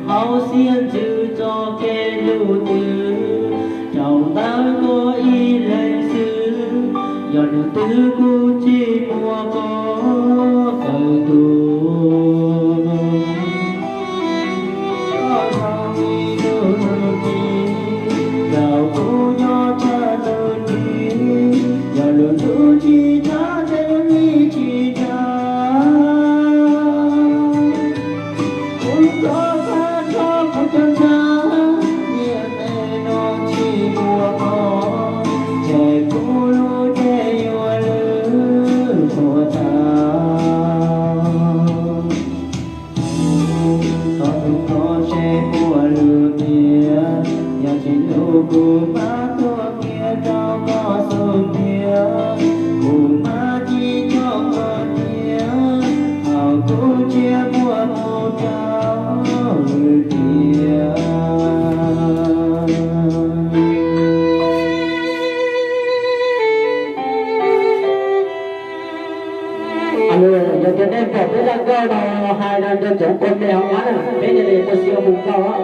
Hauv xiab ntsws txoj kev lug twg, rau ntawm koj ib leeg xwb, yog lwm tus kuj tsis muaj koj kawm tuag. Koj zoo li lub ntuj ci, rau kuv nyob tshaj ntuj ci, yog lub ntuj ci thab ntsej li tsis nrag. Kuv txoj sia rau kuv cov ntxhais, niaj hnub no tsis muaj koj, ces kuv lub cev yuav lwj tuag tas. Thov tus koj seb puas lwm tiam, yog tsis lwm kuv mam tuaj kiag rau koj xub ntiag, kuv mam ci coj koj tiag, thaum kuv tsiaj muaj mus rau lwm tiam. Yog tias nej pom peb zaj nkauj no hais rau cov comment hauv qab na, peb thiaj li muaj siab hu nkauj.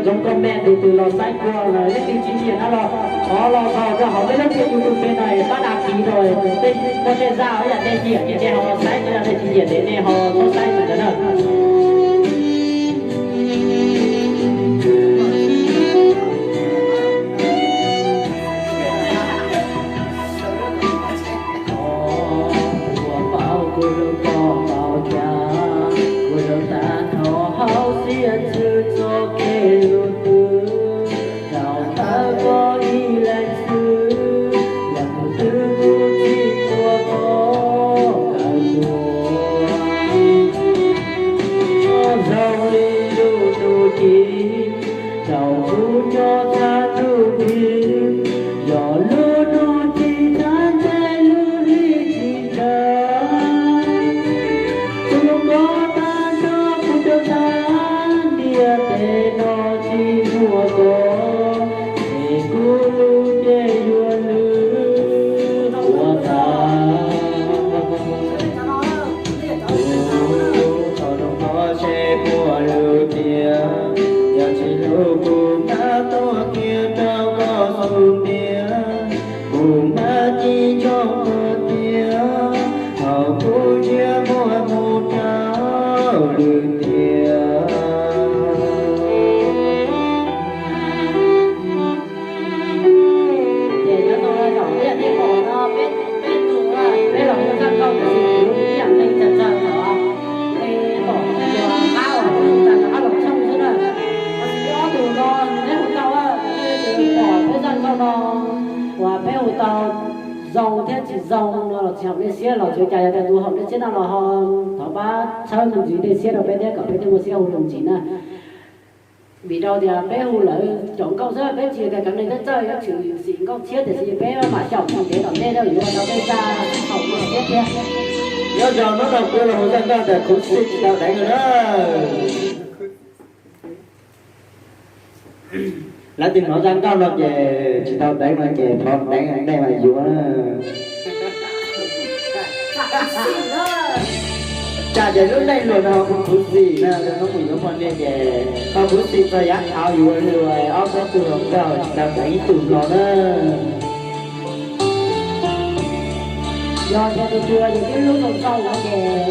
Cov comment tus twg los saib kua los leej twg tsis nyiam no los thov los nkaus rau hauv peb lub tshooj YouTube no es pab đăng ký rau, tej muaj tej zaj ib yam nej nyiam ces nej ho saib, tej zaj nej tsis nyiam ces nej ho txhob saib ntawd na. Ua paub kuv hlub koj npaum cas, kuv zoo tag nrho hauv xiab ntsws txoj kev lug twg, rau ntawm koj ib leeg xwb, yog tus twg kuj tsis muaj koj kawm tuag. Koj zoo li lub ntuj ci, rau kuv nyob tshaj ntuj ci, yog lub ntuj ci thab ntsej li tsis nrag. Tus koj tag nrho kuv cov ntxhais, niaj hnub no tsis muaj koj, ces kuv lub cev yuav lwj tuag tas. Kuv thov tus koj seb puas lwm tiam, yog tsis lwm kuv mam tuaj kiag rau koj xub ntiag, kuv mam ci coj koj tiag, thaum kuv tsiaj muaj mus rau lwm tiam. Ces nyob rau zaum ib yam nej pom no peb, peb tus, peb los hu zaj nkauj tab sis kuv ib yam nqe tsawg tsawg thaum nqe tom tus qab uas peb hu tas rov qab los tshooj xwb na. Tab sis ob tus no neb hu tau, nej pom peb zaj nkauj no uas peb hu tau zoo thiab tsis zoo no los tsis haum nej siab los tsis ua cas, yog tias tus haum nej siab no los ho thov pab txhawb me ntsis nej siab rau peb thiab kom peb thiaj muaj siab hu me ntsis na. Vim rau tias peb hu lawv cov nkauj xwb, peb tsis yog tias cov neeg txawj txawj yuav tshwm sim nkauj tshiab, tiam sis peb mam xyaum tsis ntev tom ntej yuav ua tau tej zaj haum nkauj tshiab thiab. Nyob zoo hnub no kuv los hu zaj nkauj tias khuv xim tsis tau deev lawm na. Leej twg hnov zaj nkauj no ces tsis tau deev no ces thov deev nej mas yuav na. Tsam ces lub neej luag no kuv khuv xim na, hnub mus yuav poj niam ces ho khuv xim txog yav thaud yuav luag ob peb tug hluas nkauj tsis tau deev ib tug hlo na. Yog tias tus twg yog tib lub zoo nkauj no ces muaj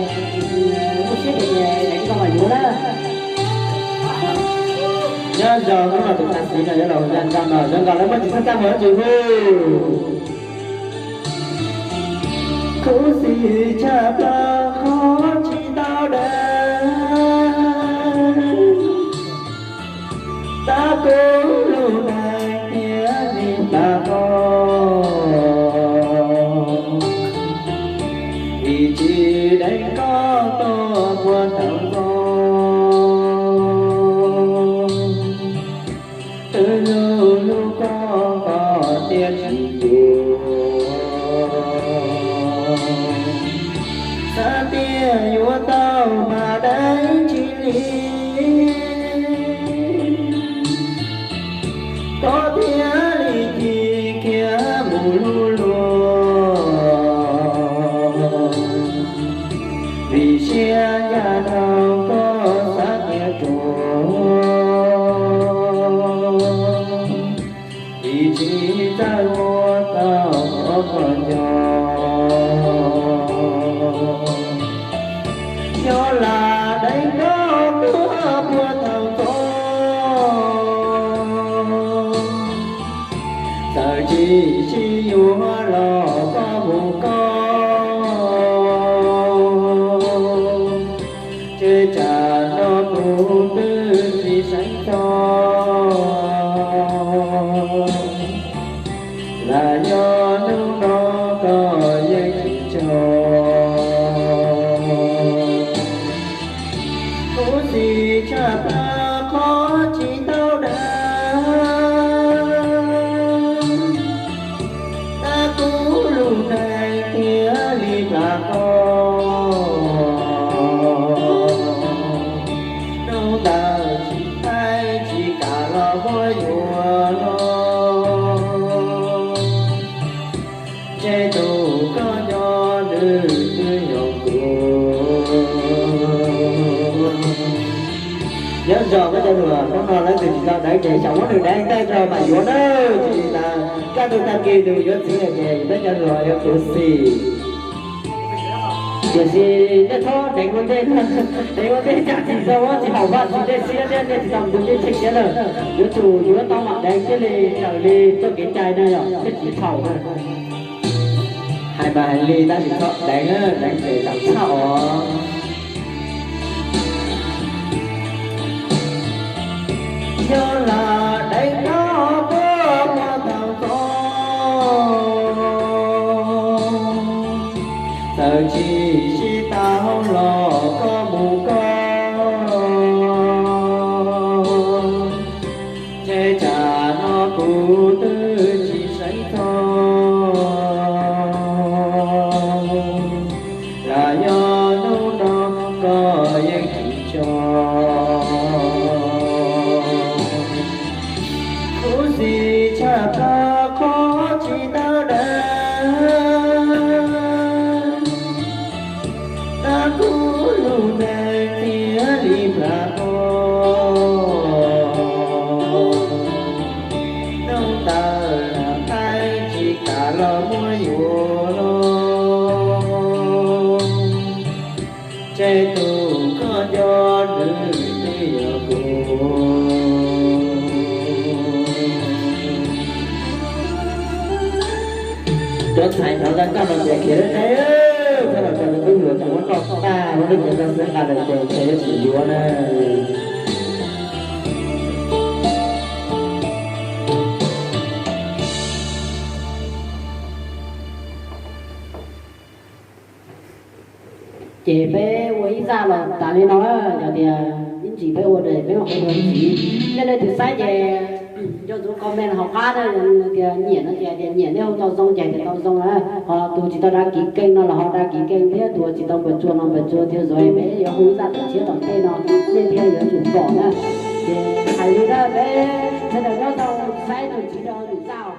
siab ces deev nkauj mas yuav na. Nyob zoo hnub no tus tag sim no yuav los zaj nkauj no, zoo nkaus lawv muaj tsis txaj txaj muag tsis hu. Khuv xim tshaj plaws qhov tsis tau deev, tab kuv lub neej thiaj li plam qo, vim tsis deev koj tuaj puag thaum nkaus. Twb hlub hlub koj koj thiaj tsis yuav, xav tias yuav tau mas deev tsis li, koj thiaj li ci kiag mus hlub luag. Kuv xim tshaj plaws qhov tsis tau deev, tab kuv lub neej thiaj li plam koj. Hnub ntawd tsis thaij tsis kam los muab yuav los, ntshe tus koj nco nws twb yog kuv. Nyob zoo peb cov hluas, hnub no leej twg tsis tau deev ces xyaum muab nws deev tej rau mam yuav na. Tsis li ntawd kaj ntug tag kis nws yuav txiv lawm ces peb cov hluas yuav tuav xim. Tiam sis nej txhob deev ua ntej, deev ua ntej cas tsis tau, tsis haum vaj tsis dej siab thiab nej tsis tau mus ntuj ncej tsheej thiab na. Yuav tsum yuav tau mam deev thiaj li raws li txoj kev cai na yom, thiaj tsis txhaum na. Hais mas hais li tab sis txhob deev, deev ces txhaum tshaj os. Yog lam deev koj tuaj muaj thaum ntxov, txawm tsis sib tau los koj mus koj, ntshe tsam no kuv twb tsis sawv txog. Los yog hnub no koj yeej tsis tso, kuv xim tshaj plaws qhov tsis tau deev, tab kuv lub neej thiaj li plam koj. Hnub ntawd lam thaij tsis kam los muab yuav los, ntshe tus koj nco nws twb yog kuv. Cov ntxhais hnov zaj nkauj no ces khiav lawm ne, txhob los tso tus tub hluas tseem muab koj tag, muab lub cev koj xwb nqa lawm ces ntshe yuav tsis yuav na. Ces peb ua ib zaj los tas li no, yog tias ib ntsis peb ua ces peb mam ua dua ntxiv. Leej twg saib ces nco ntsoov comment hauv qab na, tias nyiam no ces tias nyiam, nej hu tau zoo ces tias tau zoo na. Ho tus tsis tau đăng ký kênh no los ho đăng ký kênh thiab, tus tsis tau npawg tsuas no npawg tsuas thiab, zoo peb yuav hu ib zaj tom tshiab tom ntej no, nej thiaj yuav tsum pom na. Ces hais li na, peb sawv daws nyob zoo, saib tus tsis tau lwm zaj.